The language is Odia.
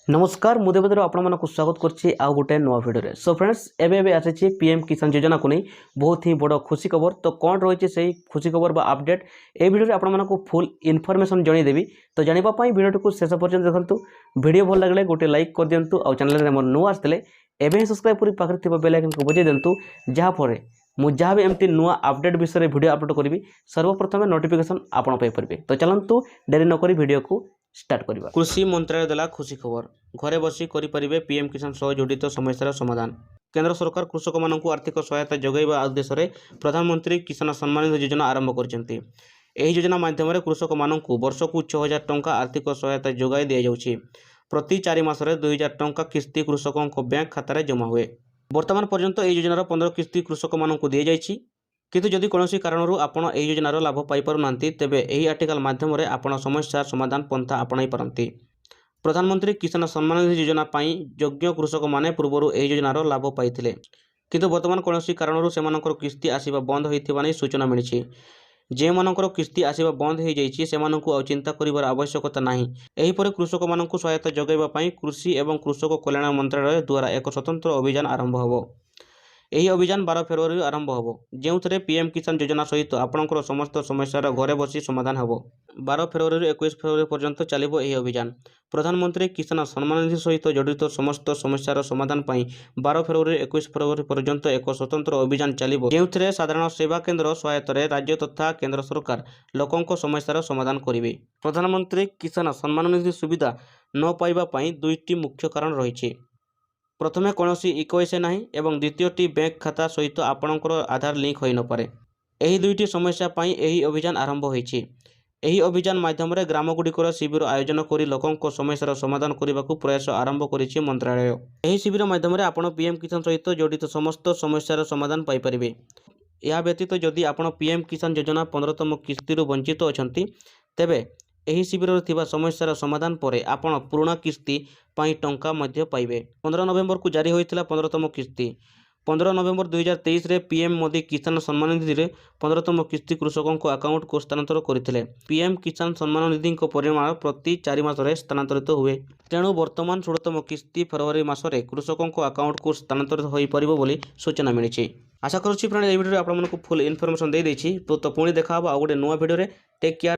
ନମସ୍କାର, ମୁଁ ଦେବେନ୍ଦ୍ର, ଆପଣମାନଙ୍କୁ ସ୍ୱାଗତ କରୁଛି ଆଉ ଗୋଟେ ନୂଆ ଭିଡ଼ିଓରେ। ସୋ ଫ୍ରେଣ୍ଡସ୍, ଏବେ ଏବେ ଆସିଛି ପିଏମ୍ କିଷାନ ଯୋଜନାକୁ ନେଇ ବହୁତ ହିଁ ବଡ଼ ଖୁସି ଖବର। ତ କ'ଣ ରହିଛି ସେଇ ଖୁସି ଖବର ବା ଅପଡେଟ୍, এই ଭିଡ଼ିଓରେ ଆପଣମାନଙ୍କୁ ଫୁଲ୍ ଇନଫର୍ମେସନ୍ ଜଣାଇଦେବି। ତ ଜାଣିବା ପାଇଁ ଭିଡ଼ିଓଟିକୁ ଶେଷ ପର୍ଯ୍ୟନ୍ତ ଦେଖନ୍ତୁ। ଭିଡ଼ିଓ ଭଲ ଲାଗିଲେ ଗୋଟେ ଲାଇକ୍ କରିଦିଅନ୍ତୁ ଆଉ ଚ୍ୟାନେଲରେ ମୋର ନୂଆ ଆସିଥିଲେ ଏବେ ହିଁ ସବସ୍କ୍ରାଇବ୍ କରି ପାଖରେ ଥିବା ବେଲ୍ ଆଇକନ୍କୁ ବଜାଇ ଦିଅନ୍ତୁ, ଯାହାଫଳରେ ମୁଁ ଯାହା ବି ଏମିତି ନୂଆ ଅପଡେଟ୍ ବିଷୟରେ ଭିଡ଼ିଓ ଅପଲୋଡ଼ କରିବି, ସର୍ବପ୍ରଥମେ ନୋଟିଫିକେସନ୍ ଆପଣ ପାଇପାରିବେ। ତ ଚାଲନ୍ତୁ, ଡେରି ନକରି ଭିଡ଼ିଓକୁ ଷ୍ଟାର୍ଟ କରିବା। କୃଷି ମନ୍ତ୍ରାଳୟ ଦେଲା ଖୁସି ଖବର। ଘରେ ବସି କରିପାରିବେ ପିଏମ୍ କିଷାନ ସହ ଜଡ଼ିତ ସମସ୍ୟାର ସମାଧାନ। କେନ୍ଦ୍ର ସରକାର କୃଷକମାନଙ୍କୁ ଆର୍ଥିକ ସହାୟତା ଯୋଗାଇବା ଉଦ୍ଦେଶ୍ୟରେ ପ୍ରଧାନମନ୍ତ୍ରୀ କିଷାନ ସମ୍ମାନ ନିଧି ଯୋଜନା ଆରମ୍ଭ କରିଛନ୍ତି। ଏହି ଯୋଜନା ମାଧ୍ୟମରେ କୃଷକମାନଙ୍କୁ ବର୍ଷକୁ 6000 ଟଙ୍କା ଆର୍ଥିକ ସହାୟତା ଯୋଗାଇ ଦିଆଯାଉଛି। ପ୍ରତି 4 ମାସରେ 2000 ଟଙ୍କା କିସ୍ତି କୃଷକଙ୍କ ବ୍ୟାଙ୍କ ଖାତାରେ ଜମା ହୁଏ। ବର୍ତ୍ତମାନ ପର୍ଯ୍ୟନ୍ତ ଏହି ଯୋଜନାର 15 କିସ୍ତି କୃଷକମାନଙ୍କୁ ଦିଆଯାଇଛି। କିନ୍ତୁ ଯଦି କୌଣସି କାରଣରୁ ଆପଣ ଏହି ଯୋଜନାର ଲାଭ ପାଇପାରୁନାହାନ୍ତି, ତେବେ ଏହି ଆର୍ଟିକଲ ମାଧ୍ୟମରେ ଆପଣ ସମସ୍ୟାର ସମାଧାନ ପନ୍ଥା ଆପଣାଇ ପାରନ୍ତି। ପ୍ରଧାନମନ୍ତ୍ରୀ କିଷାନ ସମ୍ମାନ ନିଧି ଯୋଜନା ପାଇଁ ଯୋଗ୍ୟ କୃଷକମାନେ ପୂର୍ବରୁ ଏହି ଯୋଜନାର ଲାଭ ପାଇଥିଲେ। କିନ୍ତୁ ବର୍ତ୍ତମାନ କୌଣସି କାରଣରୁ ସେମାନଙ୍କର କିସ୍ତି ଆସିବା ବନ୍ଦ ହୋଇଥିବା ନେଇ ସୂଚନା ମିଳିଛି। ଯେଉଁମାନଙ୍କର କିସ୍ତି ଆସିବା ବନ୍ଦ ହୋଇଯାଇଛି, ସେମାନଙ୍କୁ ଆଉ ଚିନ୍ତା କରିବାର ଆବଶ୍ୟକତା ନାହିଁ। ଏହିପରି କୃଷକମାନଙ୍କୁ ସହାୟତା ଯୋଗାଇବା ପାଇଁ କୃଷି ଏବଂ କୃଷକ କଲ୍ୟାଣ ମନ୍ତ୍ରାଳୟ ଦ୍ୱାରା ଏକ ସ୍ୱତନ୍ତ୍ର ଅଭିଯାନ ଆରମ୍ଭ ହେବ। ଏହି ଅଭିଯାନ 12 ଫେବୃଆରୀରୁ ଆରମ୍ଭ ହେବ, ଯେଉଁଥିରେ ପିଏମ୍ କିଷାନ ଯୋଜନା ସହିତ ଆପଣଙ୍କର ସମସ୍ତ ସମସ୍ୟାର ଘରେ ବସି ସମାଧାନ ହେବ। 12 ଫେବୃଆରୀରୁ 21 ଫେବୃଆରୀ ପର୍ଯ୍ୟନ୍ତ ଚାଲିବ ଏହି ଅଭିଯାନ। ପ୍ରଧାନମନ୍ତ୍ରୀ କିଷାନ ସମ୍ମାନ ନିଧି ସହିତ ଜଡ଼ିତ ସମସ୍ତ ସମସ୍ୟାର ସମାଧାନ ପାଇଁ 12 ଫେବୃଆରୀ 21 ଫେବୃଆରୀ ପର୍ଯ୍ୟନ୍ତ ଏକ ସ୍ୱତନ୍ତ୍ର ଅଭିଯାନ ଚାଲିବ, ଯେଉଁଥିରେ ସାଧାରଣ ସେବା କେନ୍ଦ୍ର ସହାୟତାରେ ରାଜ୍ୟ ତଥା କେନ୍ଦ୍ର ସରକାର ଲୋକଙ୍କ ସମସ୍ୟାର ସମାଧାନ କରିବେ। ପ୍ରଧାନମନ୍ତ୍ରୀ କିଷାନ ସମ୍ମାନ ନିଧି ସୁବିଧା ନ ପାଇବା ପାଇଁ ଦୁଇଟି ମୁଖ୍ୟ କାରଣ ରହିଛି। ପ୍ରଥମେ, କୌଣସି ଇକେୱାଇସି ନାହିଁ ଏବଂ ଦ୍ୱିତୀୟଟି, ବ୍ୟାଙ୍କ ଖାତା ସହିତ ଆପଣଙ୍କର ଆଧାର ଲିଙ୍କ ହୋଇନପାରେ। ଏହି ଦୁଇଟି ସମସ୍ୟା ପାଇଁ ଏହି ଅଭିଯାନ ଆରମ୍ଭ ହୋଇଛି। ଏହି ଅଭିଯାନ ମାଧ୍ୟମରେ ଗ୍ରାମଗୁଡ଼ିକର ଶିବିର ଆୟୋଜନ କରି ଲୋକଙ୍କ ସମସ୍ୟାର ସମାଧାନ କରିବାକୁ ପ୍ରୟାସ ଆରମ୍ଭ କରିଛି ମନ୍ତ୍ରାଳୟ। ଏହି ଶିବିର ମାଧ୍ୟମରେ ଆପଣ ପିଏମ୍ କିଷାନ ସହିତ ଜଡ଼ିତ ସମସ୍ତ ସମସ୍ୟାର ସମାଧାନ ପାଇପାରିବେ। ଏହା ବ୍ୟତୀତ ଯଦି ଆପଣ ପିଏମ୍ କିଷାନ ଯୋଜନା 15ତମ କିସ୍ତିରୁ ବଞ୍ଚିତ ଅଛନ୍ତି, ତେବେ ଏହି ଶିବିରରେ ଥିବା ସମସ୍ୟାର ସମାଧାନ ପରେ ଆପଣ ପୁରୁଣା କିସ୍ତି ପାଇଁ ଟଙ୍କା ମଧ୍ୟ ପାଇବେ। 15 ନଭେମ୍ବରକୁ ଜାରି ହୋଇଥିଲା 15ତମ କିସ୍ତି। 15 ନଭେମ୍ବର 2023ରେ ପିଏମ୍ ମୋଦି କିଷାନ ସମ୍ମାନ ନିଧିରେ 15ତମ କିସ୍ତି କୃଷକଙ୍କ ଆକାଉଣ୍ଟକୁ ସ୍ଥାନାନ୍ତର କରିଥିଲେ। ପିଏମ୍ କିଷାନ ସମ୍ମାନ ନିଧିଙ୍କ ପରିମାଣ ପ୍ରତି 4 ମାସରେ ସ୍ଥାନାନ୍ତରିତ ହୁଏ। ତେଣୁ ବର୍ତ୍ତମାନ 16ତମ କିସ୍ତି ଫେବୃଆରୀ ମାସରେ କୃଷକଙ୍କ ଆକାଉଣ୍ଟକୁ ସ୍ଥାନାନ୍ତରିତ ହୋଇପାରିବ ବୋଲି ସୂଚନା ମିଳିଛି। ଆଶା କରୁଛି ଫ୍ରେଣ୍ଡ, ଏହି ଭିଡ଼ିଓରେ ଆପଣମାନଙ୍କୁ ଫୁଲ୍ ଇନଫର୍ମେସନ୍ ଦେଇଦେଇଛି। ତ ପୁଣି ଦେଖା ହେବ ଆଉ ଗୋଟେ ନୂଆ ଭିଡ଼ିଓରେ। Take care.